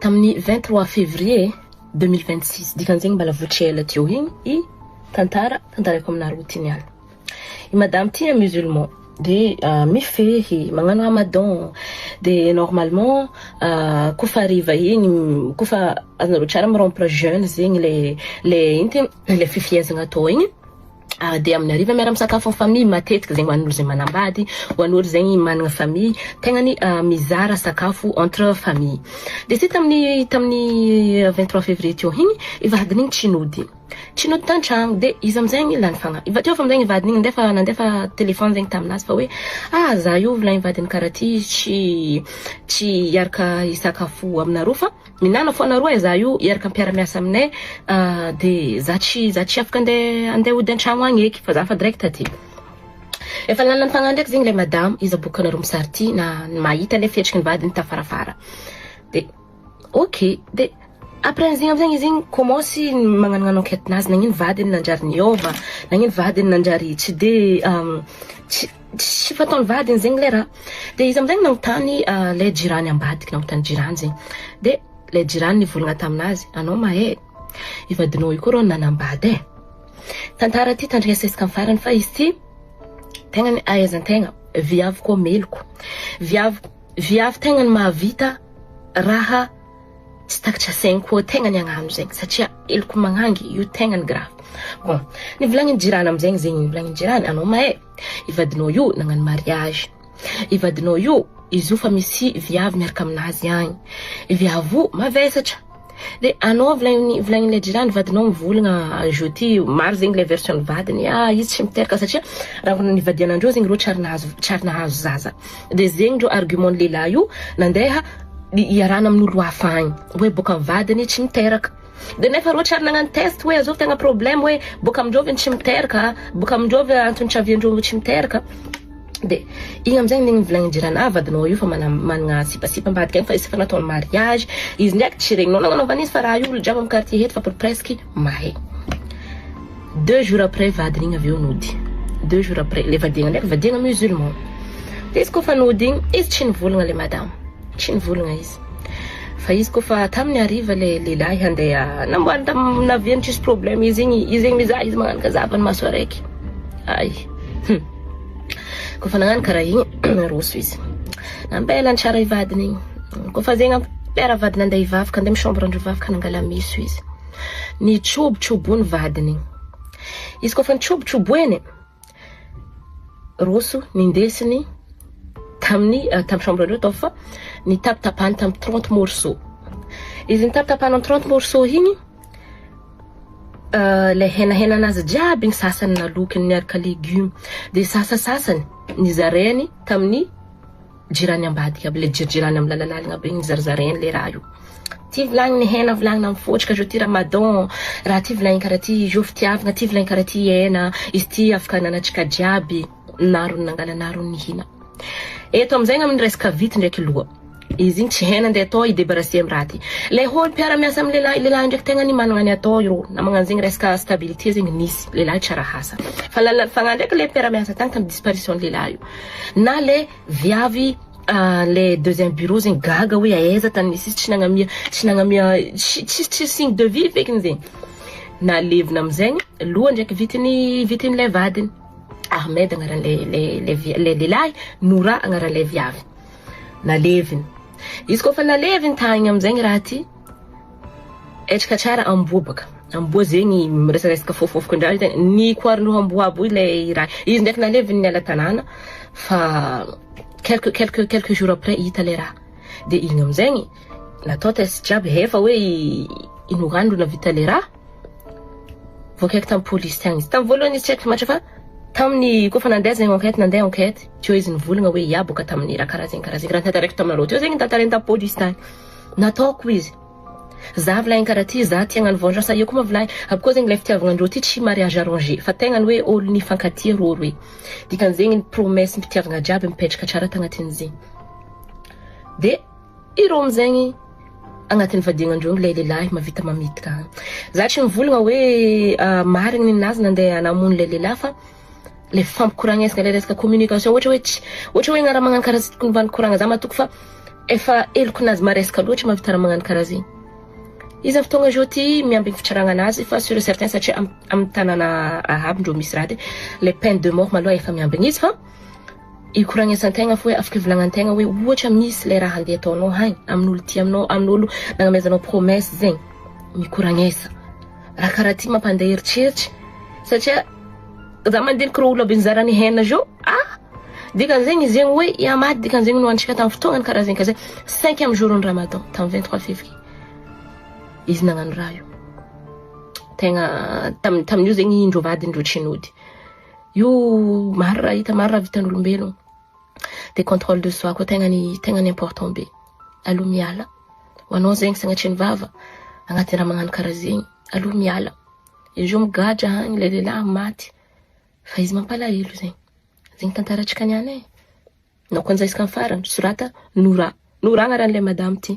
Tamin'ny 23 février 2026, dikan'izegny mbala vao tsy ela teo igny i tantara tantaraiko aminareo ty niany. I madame ty musulman de mifehy, magnano ramadan, de normalement kofa hariva igny, kofa azonareo tsara mi-rompre jeûne zegny le le ino ty le fifehezagna atao igny. De amin'ny hariva miara-misakafo en famille matetiky zegny ho an'olo zay manambady, ho an'olo zegny managna famille, tegna ny mizara sakafo entre famille. De sy tamin'ny 23 février teo igny, i vadiny igny tsy nody. Tsy nody tan-tragno, de izy amizegny lany fagnahy. Teo fa amizegny vadiny igny nandefa téléphone zegny taminazy fa hoe ah za io volagny vadiny karaha ty tsy hiaraka hisakafo aminareo fa mihinana fo anareo e, za io hiaraka mpiara-miasa aminay, de za tsy afaka andeha hody an-tragno agny eky fa za fa direct aty. Efa lany fagnahy ndraiky zegny le madame, izy aboaka anareo misary ty na mahita le fihetsiky ny vadiny tafarafara. De ok, de après zegny amizegny izy igny commence magnanognano enquête nazy nagnino vadiny nanjary niôva, nagnino vadiny nanjary tsy de tsy fataony vadiny zegny le raha. De izy amizegny nagnontany le jirany ambadiky, nagnontany jirany zegny. De le jirany nivolagna taminazy, anao mahay i vadinao io koa rô nanambady e. Tantara ty tandrinesesika amin'ny farany fa izy ty tegna ny ahaizan-tegna viavy koa meloko. Viavy tegna ny mahavita raha tsy takatra saigny koa tegna ny hagnano zegny satria heloko magnangy io tegna ny grave. Bon, nivolagniny jirany amizegny zegny, nivolagniny jirany, anao mahay i vadinao io nagnano mariage. I vadinao io izy io fa misy viavy miaraka aminazy agny. I viavy io mavesatra. De anao volagniny le jirany, vadinao mivolagna jeudi maro zegny le version vadiny, ah izy tsy miteraka satria raha nivadianandreo zegny reo tsy ary nahazo zaza. De zegny ndreo argument ny lehilahy io nandeha iarahana amin'olo hafa agny hoe boka vadiny tsy miteraka. De nefa reo tsy ary nagnano test hoe azovy tegna problème hoe boka amindreo ve tsy miteraka, boka amindreo ve antony tsy aviandreo tsy miteraka. De igny amizegny nigny nivolagny jirany, ah vadinao io fa managna sipasipa ambadika agny fa izy efa nataony mariage, izy ndraiky tsy regninao nagnanaovana izy fa raha io olo jiaby amy quartier eto fa presque mahay. 2 jours après vadiny igny avy eo nody. 2 jours après le vadiagna ndraiky vadiagna musulman. De izy kofa nody igny izy tsy nivolagna le madame, tsy nivolagna izy. Fa izy kofa tamin'ny hariva le lehilahy handeha namboariny tam naviany tsisy problème izy igny, izy igny mizaha izy magnano kazavany maso araiky. Ay. Kofa nagnano karaha igny roso izy. Nambelany tsara i vadiny igny. Kofa zegny lera vadiny andeha hivavaka, andeha amy chambre andreo hivavaka, nangala meso izy. Nitrobotroboiny vadiny igny. Izy kofa nitrobotroboeny, roso nindesiny tamin'ny chambre andreo tao fa nitapitapahany tamin'ny 30 morceaux. Izy nitapitapahany amy 30 morceaux igny, le henahenanazy jiaby igny sasany nalokiny niaraka légume, de sasasasany nizarainy tamin'ny jirany ambadika aby, le jirijirany amy lalalagna aby igny nizarazarainy le raha io. Ty volagniny hena volagnina amy fôtrika zao ty ramadan, raha ty volagniny karaha ty zao fitiavagna, ty volagniny karaha ty hena, izy ty afaka nanatrika jiaby, narony nangala narony nihina. Eto amizegny amin'ny resaka vity ndraiky loha. Izy igny tsy hena andeha atao i-débarrasser amy raha ty. Le olo mpiara-miasa amy lehilahy, lehilahy ndraiky tegna ny managna ny atao irô. Na magnano zegny resaka stabilité zegny nisy, lehilahy tsara asa. Fa lalana fagnahy ndraiky le mpiara-miasa tagny tamy disparition lehilahy io. Na le viavy le deuxième bureau zegny gaga hoe aiza tany misy izy tsy nagnamia tsy signe de vie fekiny zegny. Nalevina amizegny loha ndraiky vitiny le vadiny. Ahmed agnaran'le le lehilahy, Nora agnaran'le viavy. Naleviny. Izy koa fa naleviny tagny amizegny raha ty, etraka tsara amboa baka. Amboa zegny miresaresaka fôfôfoko ndray zegny nikoarindreo amboa aby io le raha. Izy ndraiky naleviny niala tanàna fa quelques jours après hita le raha. De igny amizegny natao test jiaby hefa hoe i Nora no navita le raha. Voakaiky tamin'ny polisy tagny izy. Tamin'ny voalohany izy tsy haiko matra fa tamin'ny kofa nandeha zegny enquête, nandeha enquête teo izy nivolagna hoe ia boka tamin'ny raha karaha zegny karaha zegny raha nitantaraiko taminareo teo zegny nitantarainy tamin'ny polisy tagny. Nataoko izy. Za volagny karaha ty, za tia hagnano vengeance, io koa ma volagny. Aby koa zegny le fitiavagnandreo ty tsy mariage arrangé fa tegna ny hoe olo nifankatia rô roe. Dikan'zegny ny promesse fitiavagna jiaby mipetraka tsara tagnatin'izegny. De irô amizegny agnatin'ny vadiagnandreo le lehilahy mahavita mamitaka agny. Za tsy mivolagna hoe marigny ninazy nandeha namono le lehilahy fa le fampikoragnetsaka le resaka communication ohatra hoe tsy ohatra hoe raha magnano karaha tsy tokony mba nikoragna za matoky fa Efa helokinazy maresaka loatra mahavita raha magnano karaha zegny. Izy amin'ny fotoagna zao ty miambigny fitsaragna anazy fa sur et certain satria amin'ny tanàna arabo ndreo misy raha de le peine de mort maloha efa miambigny izy fa ikoragnesan-tegna fo hoe afaka ivolagnan-tegna hoe ohatra misy le raha andeha ataonao hagny amin'olo ty aminao amin'olo nagnamezanao promesse zegny mikoragnesa raha karaha ty mampandeha eritreritry satria za mandiniky reo olo aby nizara ny hena zao ah dikan'izegny izy zegny hoe iamaty dikan'izegny nohantsika tamin'ny fotoagnany karaha zegny ka zay cinquième jour ny ramadan tamin'ny 23 février izy nagnano raha io tegna tam tamin'io zegny indreo vadiny tsy nody io maro raha hita maro raha vitan'olombelogno de contrôle de soi koa tegna ny tegna ny important be aloha miala ho anao zegny sagnatria ny vava agnatin'ny raha magnano karaha zegny aloha miala izy io migadra agny le lehilahy maty fa izy mampalahelo zegny zegny tantaratsika niany e nao koa anjay isaka ny farany sorata Nora Nora agnaran'le madame ty.